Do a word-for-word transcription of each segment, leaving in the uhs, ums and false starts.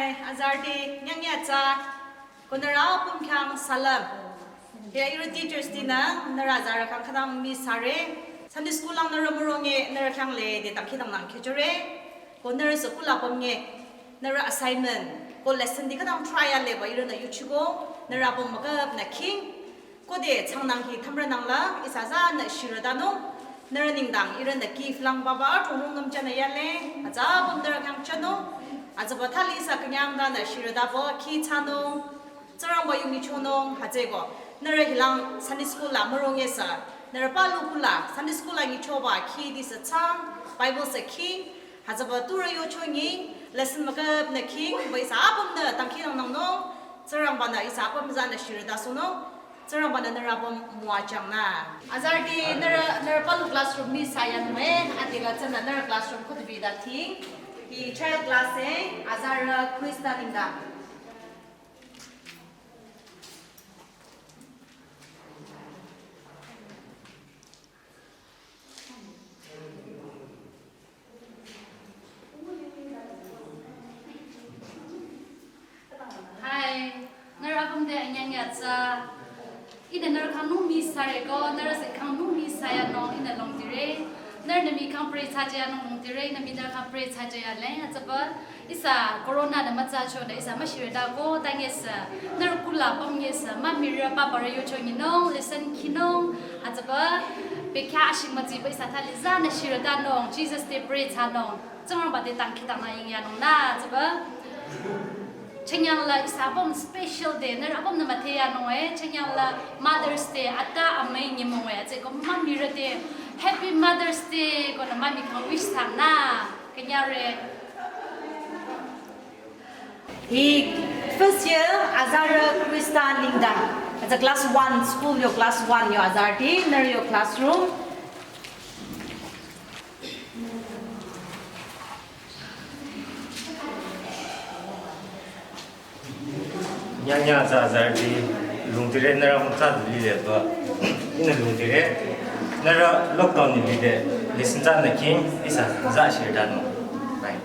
Azarüti, nyangya tsa, ko nührü apüm khyang salam. Ya ihrü teachers tinü, nührü azarü khyang khütang miss thsare. Sunday school lang nührü müronge, nührü khyang lede dangkhidangnang khechore. Ko nührü school apüm nge, nührü assignment, ko lesson ti khütang try aleba ihrünü yuchiko, nührü apüm müküp nü khing. Khode changnang hi thümrünang la, ihsa zanü shirütanung, nührü nengdang ihrünü gift lang baba, thonung nüm chanü yale, aza apüm nührü khyang chanung, azaba thali ihsa künyang tanü shirütaba, khi chanung, Tsingrangba yu nyichonung, hütsüeko, nührü hilang Sunday school la müronge sü, nührü palu kula, Sunday school la nyichoba, khi ti sü chang, Bible sü khing, hütsüba turü yocho nyi, lesson müküp nü khing, ba ihsa apüm nü dangkhidangnangnung, Tsingrangba nü ihsa apüm zanü shirütasohnung, Tsingrangba nü nührü apüm müwajüng nü. Azarüti nührü, nührü palu classroom miss thsayanung e, adila tsünü nührü classroom khüdu bida ting. Hi child class e, azarü Krista nengdang. Hi, nührü apüm te anyangya tsa. Ihnü nührü khyang nung miss thsare ko, nührü sü khyang nung miss thsayanung ihnü lümdire. Nührünü mi khyang pray thsajayanung lümdire, ihnü mi nührü khyang pray thsajayale. Azaba, ihsa corona nü mütsa chonü ihsa müshirütako, ta nge sü, nührü kula apüm nge sü, mümire paparü yocho nyinung, lesson khinung, azaba, bekhyah ashing mütsiba ihsa thali zanü shirütanung, Jesus te pray thsanung, Tsingrangba te dangkhidangnang yingyanung nü, azaba. Chenyang la ihsa apüm special day, nührü apüm nü mütheyanung e, chenyang la Mother's Day, ata amüi nyümong e, azeko mümire te, Happy Mother's Day, ko nü mümire khyang wish thsanung nü, künyare. Hi first year azarü Krista nengdang. Aza class one, school yo class one yo azarüti, nührü yo classroom. Nyangya tsa azarüti, lümdire nührü mutsa du lile ba. Ihnü lümdire, nührü lockdown ni lide, lesson zanü khing, ihsa za shirütanung. Bye.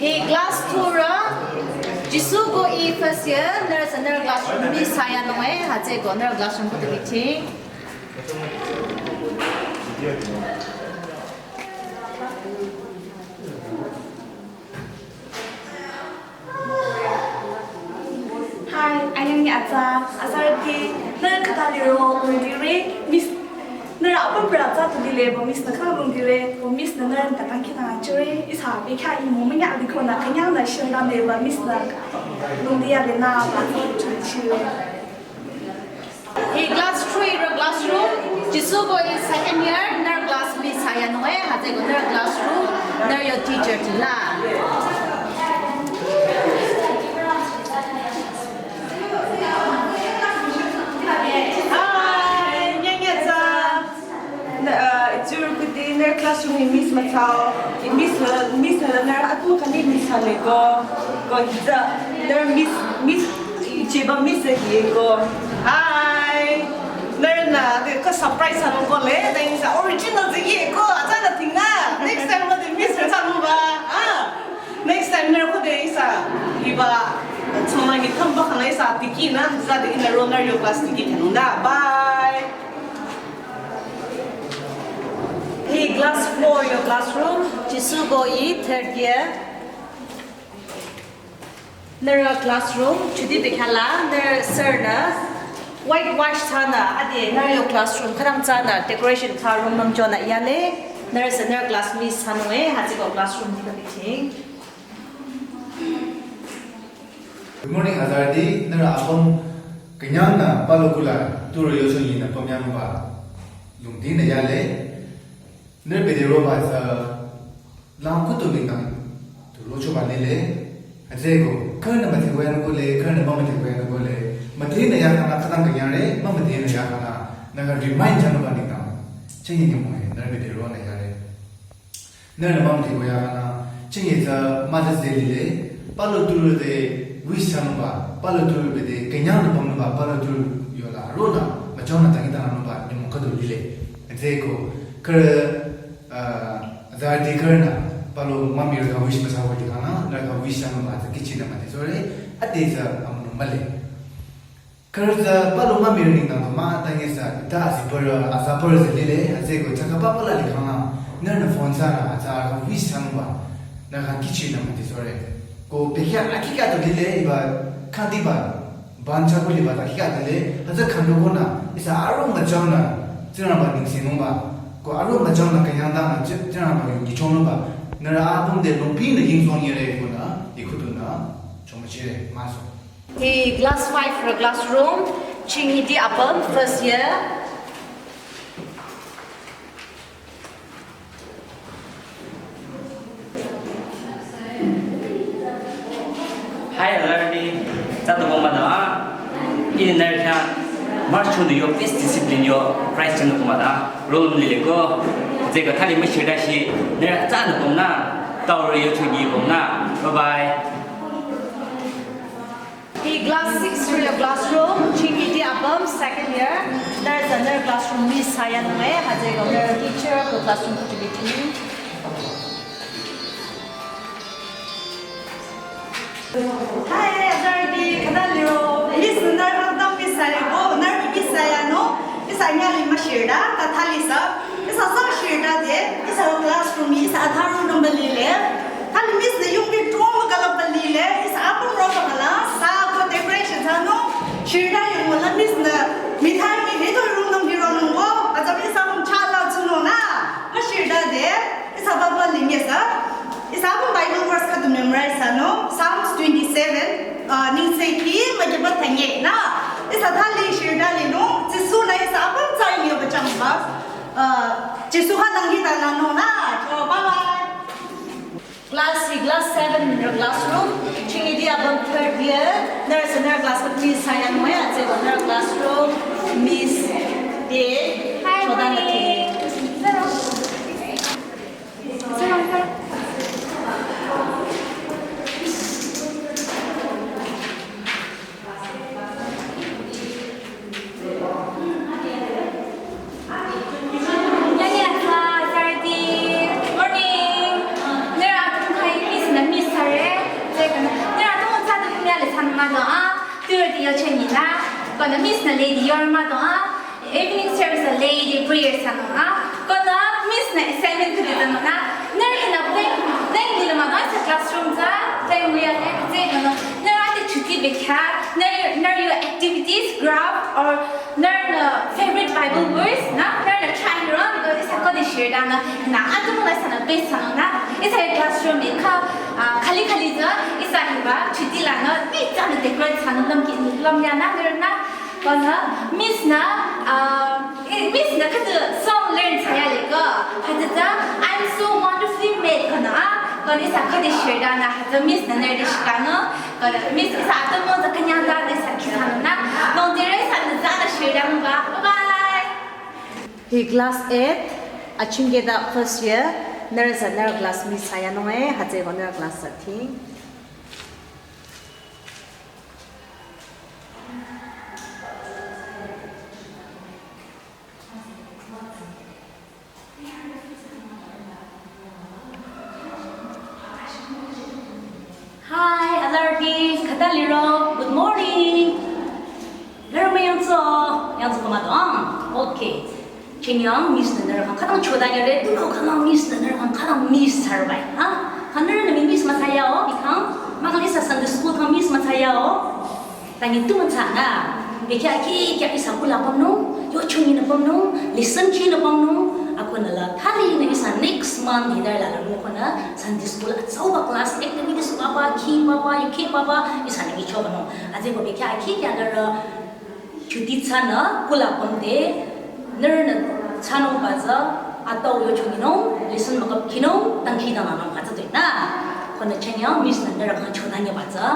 Hi class two rü, Jisu ko i first year, nührü sü nührü classroom miss thsayanung e, hütsüeko nührü classroom khüdu biting. Hi, anyangya tsa, azarüti, nührü khüta liro, lümdire, miss, nührü apüm pera tsa tu lile, ba miss nü khyang lümdire, ba miss nü nührü nü dangkhidangnang chore, ihsa bekhyah i mümünya liko nü künyang nü shirütaneba miss nü lümdiyale nü ba chore. Hi class three rü classroom, Jisu ko i second year, nührü class miss thsayanung e, hütsüeko nührü classroom, nührü yo teacher ti la. Hi, nyangya tsa. Nü, uh, it's your good day. Nührü classroom hi miss müthsao. Miss la, miss la nührü atu khani miss thsale ko. Ko hita, nührü miss, miss, cheba miss ye ko. Hi. Nührünü, de ko surprise thsanung ko le, then is original de ye ko, aza na ting na. Next time la de miss thsanung ba. Ah. Next time nührü khode ihsa, hiba, tsonü mi thamba khana ihsa tiki nü, za de nührü nührü yo class tiki thsanung nü. Bye. Hi class four yo classroom, Jisu ko i third year. Nührü classroom, chuti bekhyah la, nührü sir nü, whitewash thsanü, ade nührü yo classroom, khütang thsanü, decoration thsa room nüm chonü yale, nührü sü nührü class miss thsanung e, hütsüeko classroom ti ka biting. Good morning, azarüti, nührü apüm künyang nü palu kula, turo yocho nyinü pümyangba, lümdinü yale, nührü bede roba sü, lang kutu nengdang, tu rochoba nile, hütsüeko, khürünü müdhe wüyanung ko le, khürünü mümüdhe wüyanung ko le, müdhenü yakhang la khütang künyangre, mümüdhenü yakhang la, nührü remind thsanungba nengdang, chengi nyümong e, nührü bede ronü yale. Nührünü mümüdhe wüyakhang la, chengi tsü Mother's Day lile, palu turo te wish thsanungba, palu turo bede, künyang nü pümnungba, palu turo yola, ronü, müchongnü dangkhidangnangnungba, nyümong khüdu lile. Hütsüeko, Khürü, uh, azarüti khürünü, palu mümire khyang wish müthsa wüli khang, nührü khyang wish thsanungba tsü kihchinü müdhe sore, ade tsü amünung mühle. Khürü tsü palu mümire nengdang du mah, tangi tsü, ta asi pürü, asa pürü tsü lile, hütsüeko tsü khüba pala li khang, nührünü phone thsanü, tsü arüh khyang wish thsanungba, nührü khyang kihchinü müdhe sore. Ko bekhyah akikya du lile, hiba, khandiba, Ban chako liba ta kya dile, hütsü khandu konü, ihsa arüh müjangnü, Tsingrangba nengsenungba, ko arüh müjangnü künyangdangnü, Tsi-, Tsingrangba yu nyichonungba, nührü apüm te longpinü yingzong yere konü, ikudunü, chomüchire, maso. Hi class five rü classroom, Chingiti apüm, first year. Hi, everybody. Tsü tu koma da. Ini nührü khyang March chundu yo best discipline yo prize chundu koma da. Roll lile ko. Tsüko thali müshirda shi nührü tsü nu koma na. Taurü yo chungi koma na. Bye bye. Hi class six rü classroom, Chingiti apüm second year. There's another classroom, Miss Sayan Wei, hütsüeko nührü teacher ko classroom ko chibiti. Hi, azarüti, khüta liro. Miss nührü khüta Miss Sayan ko, nührü Miss Sayan no. Ihsa nyali müshirda, ta thali sü. Ihsa sü shirda de, ihsa classroom, ihsa atharu number lile. Thali Miss nü yungbi drum kala balile, ihsa apüm roba kala, sa ko decoration thsanung, shirda yung wala Miss nü, mithai mi hito rungnung hironung ko, atsam ihsa apüm chala tsunung na, müshirda de, ihsa baba linge sü, ihsa apüm Bible verse khüdu memorize thsanung, Psalms twenty-seven, uh, nengsekhi, magiba thanye na, ihsa thali shirda linung, Jisu nü ihsa apüm tsai yoba changba, uh, Jisu kha nanghi ta lanung na, cho, bye bye. Class hi class seven nührü classroom, Chingiti apüm third year, nührü sü nührü class ko Miss Sayan Wei, hütsüeko nührü classroom, Miss Day, hi, chodanü morning. Thili. Sir, sir. Yangi atsa, azarüti, morning. Nührü atümung khyang Miss nü miss thsare. Tsükonü, nührü atümung tsü du kumya le thsanung mah do a. Turüti yo cheni na. Konü Miss nü lady yo mah do a. Evening service nü lady prayer thsanung a. Konü Miss nü assignment khüdi thsanung na. Nührü hinü blank, blank lile mah do a, ihsa classroom tsü blank lile. Tsükonü, nührü ade chuti bekhyah, nührü, nührü yo activities, craft, or nührünü favorite Bible verse, na, nührünü try ro, because ihsa khode shirda nü, na, atümung la ihsanü best thsanung na, ihsa classroom e kha, ah, khali khali tsü, ihsa hiba, chuti lanü, ni tsünü decorate thsanung lümkhi, lümya na, nührünü, konü, Miss nü, ah, eh, Miss nü khüdu song learn thsaya le ko, hütsü tsü, I'm so wonderfully made, konü, ah, konü ihsa khode shirda nü, hütsü Miss nü nührü shirda nü, Miss ihsa atümung tsü künyangda nü ihsa kihsanung na. Nung dire ihsanü tsünü shirangba. Bye bye. Hi class eight, achingkeda first year, nührü sü nührü class Miss Sayan Wei, hütsüeko nührü class thirteen. Hi, azarüti, khüta liro, good morning. Nührü müyangtso, yangtso koma do, ah, okay. Chenyang Miss nü nührü khyang khütang chodanyare, tunüo khütang Miss nü nührü khyang khütang miss thsarbai, ha? Kha nührünü mi miss müthsayao, bikhang, mahkhang ihsa Sunday school khyang miss müthsayao. Tangi tu müthsa na, bekhyah kih kih ihsa kula pümnung, yo chungi nü pümnung, lesson kih nü pümnung, akonü la thali nü ihsa next month hidar la la nü konü Sunday school atsauba class activities papa, kih papa, yu kih papa, ihsa nü nyicho nung. Hütsüeko bekhyah kih kih nührü chuti thsanü kula pümde, nührünü thsanungba tsü, atau yo chungi nung, lesson mükap kih nung, dangkhidangnangnung hütsü tui na. Konü chenyang Miss nü nührü khyang chodanyaba tsü,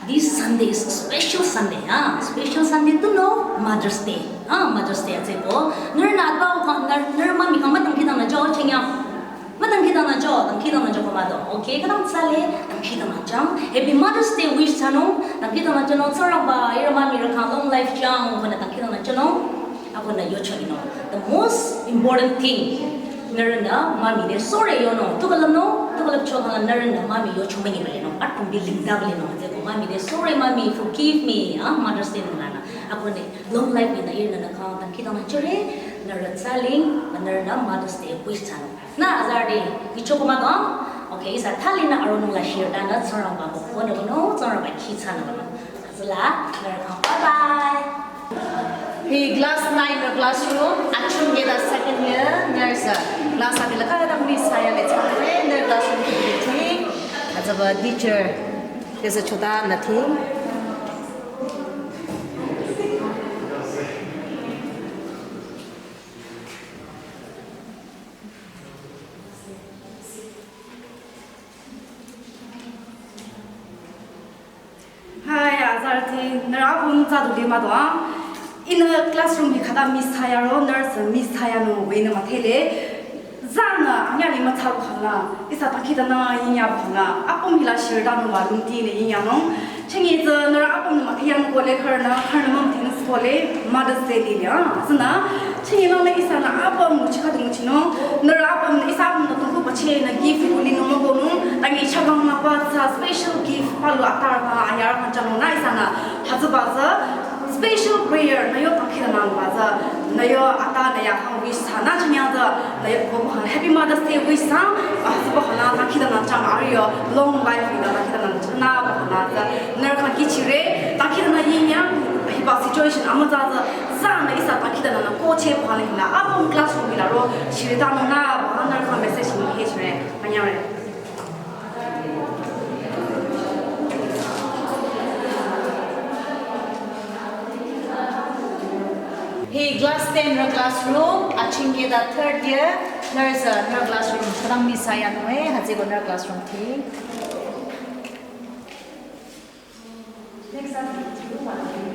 this Sunday is a special Sunday, ah, special Sunday tunüo Mother's Day, ah, Mother's Day hütsüeko. Nührünü atbao khyang, nührü, nührü mami khyang mah dangkhidangnangcho, chenyang. Mah dangkhidangnangcho, dangkhidangnangcho koma do. Okay, khütang tsale, dangkhidangnangchang. Happy Mother's Day wish thsanung, dangkhidangnangchonung, Tsingrangba, ihrü mami rü khyang long life chang, konü dangkhidangnangchonung. Ako nü yocho inung. The most important thing. Nührünü mami te sorry yonung. Tukalap nung, tukalap chokanü nührünü mami yocho münyi bale nung. Atpung bi lingda bale nung. Tsüko mami te sorry mami, forgive me. Ah, Mother's Day nung nü. Ako nü long life nü ihrünü nü kang tang kita nü chure. Nührü tsaling, nührünü Mother's Day wish thsanung. Nü azarüti, nyichoko mah dong. Okay, ihsa thali nü aronung la share thsanü Tsingrangba ko kono kono, Tsingrangba ki thsanü kono. Azüla, nührü kang, bye bye. Hi class nine nü classroom, achung ke da second year, nührü sü. Class abi la ka dang miss saya le chang le, nührü classroom ki bi ting. Azaba teacher, kesa choda nü ting. Hi, azarüti, nührü apüm tsü du lima dua. Ihnü classroom hi khata miss thsayaro, nührü sü miss thsayanung wünü müdhele. Zanü, anyüh lima tsü bu khala, ihsa takhi tanü yinya bu khala. Apüm hila share thsanung wa lümti le yinya nung. Chingi tsü nührü apüm nü müdheyanung kohle khürünü, khürünü mümdheng sü kohle Mother's Day lile, ah. Sünü, chingi lang le ihsanü apüm nguchi khüdu nguchinung, nührü apüm nü ihsa apüm nü tungku pache nü gift kulinung mükohnung, tangi chabang mapa tsü special gift palu atar pa ayar khanchang nü ihsanü hütsüba tsü special prayer nü yo takhi tanü ba tsü nü yo ata nü ya kang wish thsanü chingi tsü nü yo ko kang Happy Mother's Day wish thsa, ah, hütsüba khanü takhi tanü chang arüh yo long life nü takhi tanü nü ba khanü tsü nührü kang kichire, takhi tanü yinya, hiba situation amütsa tsü, zanü ihsa takhi tanü nü koche pale hila, apüm classroom hila ro, share thsanung nü ba nührü kang message nü he chire, anyüre. Hi class ten nü classroom, aching ke da third year, nührü sü nü classroom, khütang miss thsayanung e, hütsüko nü classroom ting.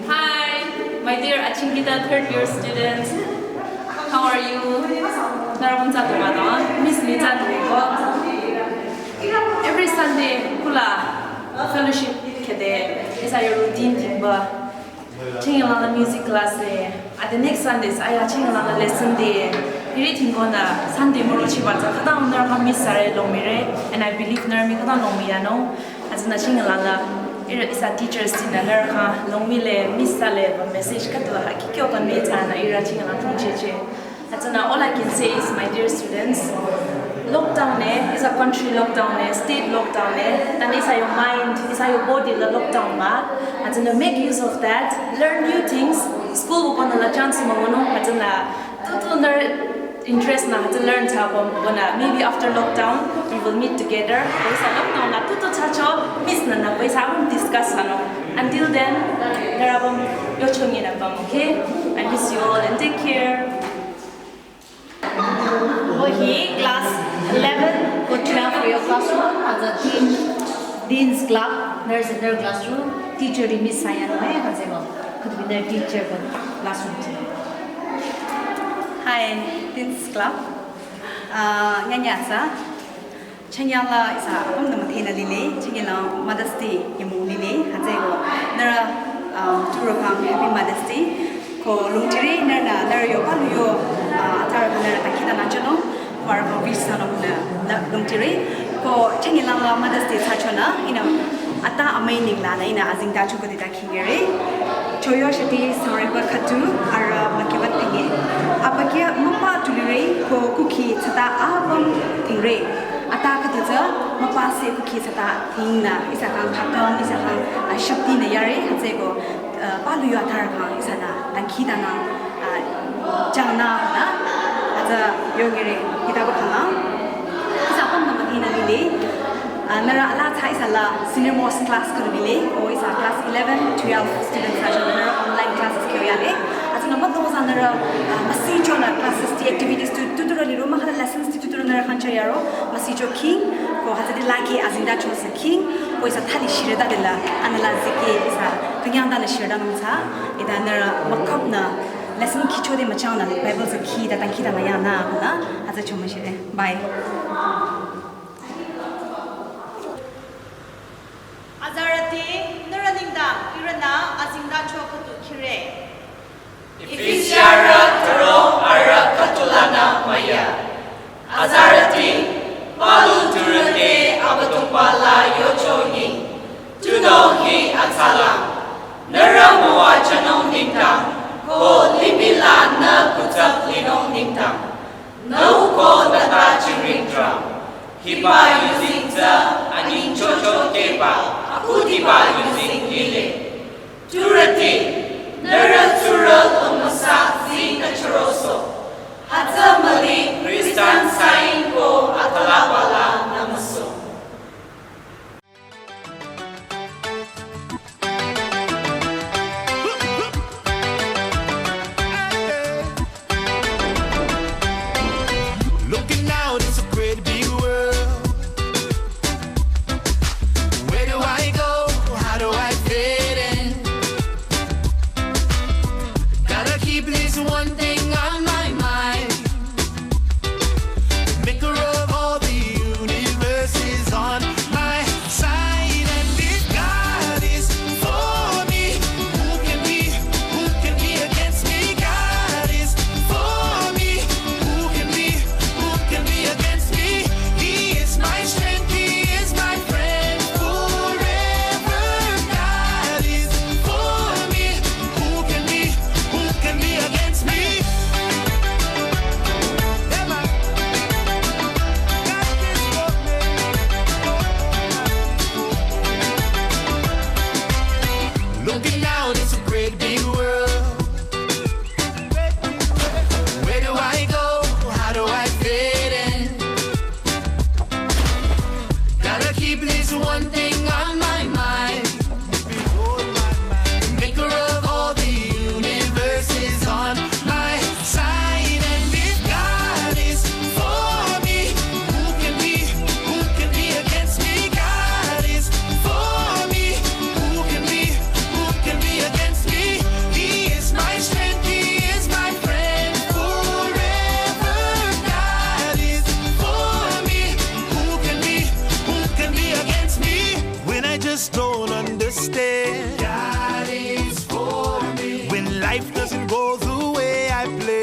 Hi, my dear Achingkita third year students. How are you? Nührü apüm tsü du mah dong, miss ni tsü du ko. Every Sunday, kula fellowship khede, ihsa yo routine thingba. Chingi lang la music class le. At the next Sundays, aya chingi lang la lesson de. Hiri thingko nü Sunday müro chiba tsü khütang nührü kang miss thsare longmire. And I believe nührü mii khütang longmi yanung. Hütsünü chingi lang la, ihrü ihsa teachers tinü nührü kang longmi le, miss thsale, ba message khüdu ha kikyo convey thsanü ihrü chingi lang thongchehcheh. Hütsünü all I can say is, my dear students, lockdown e, ihsa country lockdown e, state lockdown e, tanü ihsa yo mind, ihsa yo body la lockdown mah. Hütsünü make use of that, learn new things, school bu konü la chance mah wünung, hütsünü tutu nührü interest nü hütsü learn thsaba konü, maybe after lockdown, we will meet together. Ko ihsa lockdown la tutu thsacho, miss nü nü ko ihsa apüm discuss thsanung. Until then, nührü apüm yochongi nü püm, okay? I miss you all and take care. Ko hi class eleven ko twelve yo classroom, hütsü Dean, Dean's Club, nührü sü nührü classroom, teacher ri miss thsayanung e, hütsüko, khüdu bi nührü teacher ko classroom ti. Hi, Dean's Club. Ah, nyanya tsü. Chingi la ihsa apüm nü müdhenü lile, chingi la Mother's Day yimung lile, hütsüko nührü, um, turo kang Happy Mother's Day. Ko lümtire nührünü, nührü yo palu yo, uh, atar nührü takhi tanü chonung, ko arüh kang wish thsanung nü, nü lümtire. Ko chingi lang la Mother's Day thsachonü, ihnü ata amüi nenglanü ihnü azengtacho khüdu takhi ngere. Choyo shati sangreba khüdu arüh mükebat penge. Abükyü müpa tulire ko kukhi thsata apüm dhingre. Ata khüdu tsü müpa se kukhi thsata dhingnü ihsa kang khakang, ihsa kang, ah, shakti nü yare, hütsüko, ah, palu yo atar kang ihsanü dangkhidangnang, ah, jangnü nü, hütsü yongere hita ko khala. Ihsa apüm nü müdhenü lile. Ah, nührü ala tsü ihsa la senior most class khüdu lile, ko ihsa class eleven, twelve students ajü nührü online classes kyo yale. Hütsünü mütozah nührü, ah, müsicho nü classes ti activities tu, tuturü liro, mahkhang lessons ti tuturü nührü khyang chah yaro, müsicho king, ko hütsüde lake azengtacho sü king, ko ihsa thali shireda de la, anüla zike ihsa, künyangda nü shireda nung tsü, ita nührü mükap nü, lesson khichode müchang nü, Bible sü khi, ta dangkhidangnang yanü, nü, hütsü chomüshire. Bye. Azarüti, nührü nengdang, ihrünü azengtacho khüdu khire. Efisiarü Nührü tsurü amüsa zi nü chürosoh. Hütsü müli Christian sign ko atalaba la nü müsung. Looking out, it's a great big world. Where do I go? How do I fit in? Gotta keep this one thing on my mind. The maker of all the universe is on my side. And if God is for me, who can be, who can be against me? God is for me, who can be, who can be against me? He is my strength, he is my friend forever. God is for me, who can be, who can be against me? Looking out, it's a great big world. Where do I go? How do I fit in? Gotta keep this one thing on my mind. The maker of all the universe is on my side. And if God is for me, who can be, who can be against me? God is for me, who can be, who can be against me? He is my strength, he is my friend forever. God is for me, who can be, who can be against me? When I just don't understand, God is for me. When life doesn't go the way I plan,